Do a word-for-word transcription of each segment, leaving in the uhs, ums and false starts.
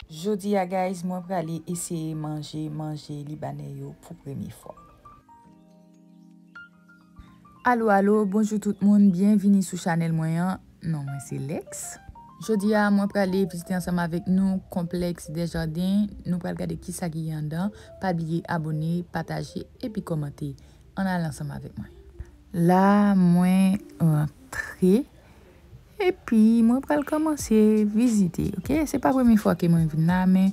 Jodi a, guys, mwen prale eseye manje, manje libanè yo pou premye fwa. Alo, alo, bonjou tout moun, byenvini sou chanèl mwen an. Non mwen se Lex. Jodi a, mwen prale vizite ansanm avèk nou Konplèks Desjardins. Nou pral gade kisa ki anndan. Pa bliye abone, pataje, epi kòmante. Ann ale ansanm avèk mwen. La, mwen rantre. Epi, mwen pral kòmanse vizite, oke? Se pa premye fwa ke mwen vin la, men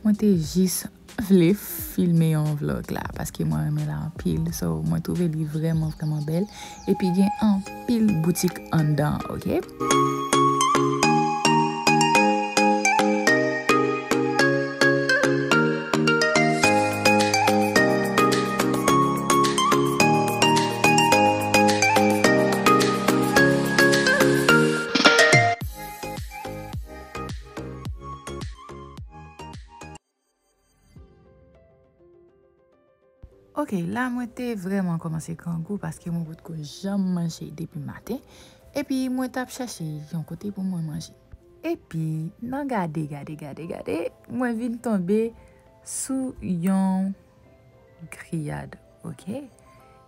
mwen te jis vle filme yon vlòg la, paske mwen renmen la anpil. So, mwen twouve li vrèman, vrèman bèl. Epi, gen anpil boutik anndan, oke? Ok, la mwen te vrèman kòmanse grangou paske mwen potko janm manje depi maten. Epi mwen t ap chèche yon kote pou mwen manje. Epi, nan gade, gade, gade, gade, mwen vin tonbe sou yon griyad, ok?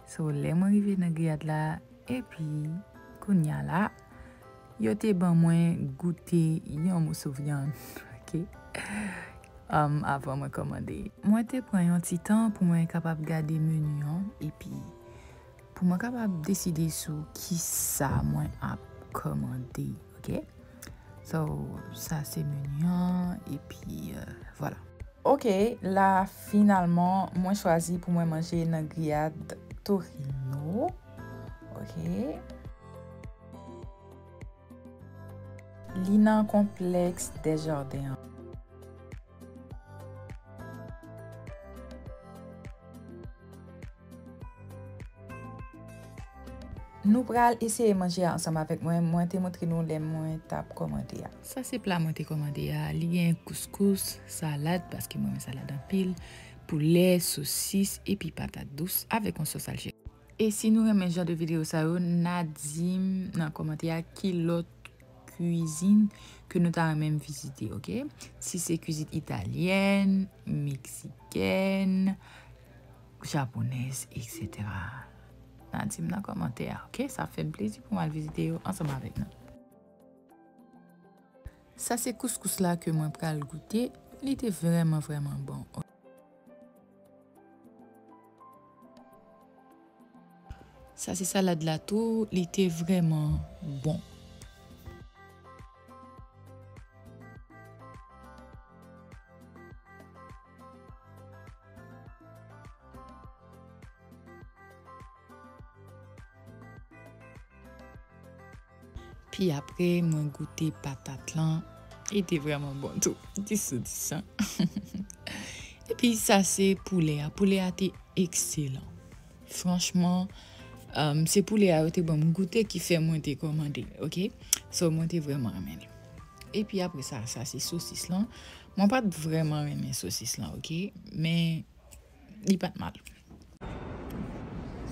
So, lè mwen rive nan griyad la, epi, kounye a la, yo te ban mwen goute yon moso vyann, ok? Um, avan mwen kòmande. Mwen te pran yon ti tan pou mwen kapab gade meni an, epi pou mwen kapab deside sou kisa mwen ap kòmande, ok? So, sa se meni an, epi, euh, vwala. Ok, la, finalman, mwen chwazi pou mwen manje nan griyad Torino. Ok. Li nan Konplèks Desjardins an. Nou pral eseye manje a ansanm avèk mwen. Mwen te montre nou lè mwen t ap kòmande a. Sa se pla mwen te kòmande a. Li gen kouskous, salad, paske mwen renmen salad anpil, poulè, sosis, epi patat dous avèk yon sòs aljeri. E si nou renmen jan de videyo sa yo, n a di m nan kòmantè a ki lòt kwizin ke nou ta renmen m vizite, ok? Si se kwizin italyèn, meksikèn, japonèz, etsetera. N a di m nan kòmantè a, ok? Sa fè m plezi pou m al vizite yo ansanm avèk nou. Sa se kouskous la ke mwen pral goute. Li te vrèman, vrèman bon. Sa se salad la tou, li te vrèman bon. Pi apre, mwen goute patat lan. Li te vrèman bon tou. Dis sou dis, an. Epi sa se poulè a. Poulè a te ekselan. Franchman, um, se poulè a yo te ban m goute ki fè mwen te kòmande, ok? So, mwen te vrèman renmen li. Epi apre sa, sa se sosis lan. Mwen pa t vrèman renmen sosis lan, ok? Men li pa t mal.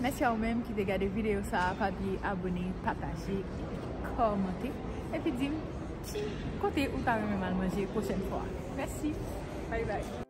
Mèsi a ou menm ki te gade videyo sa a. Pa bliye abone, pataje, epi kòmante. Epi di m ki kote ou ta renmen m al manje pwochèn fwa. Mèsi. Bye bye.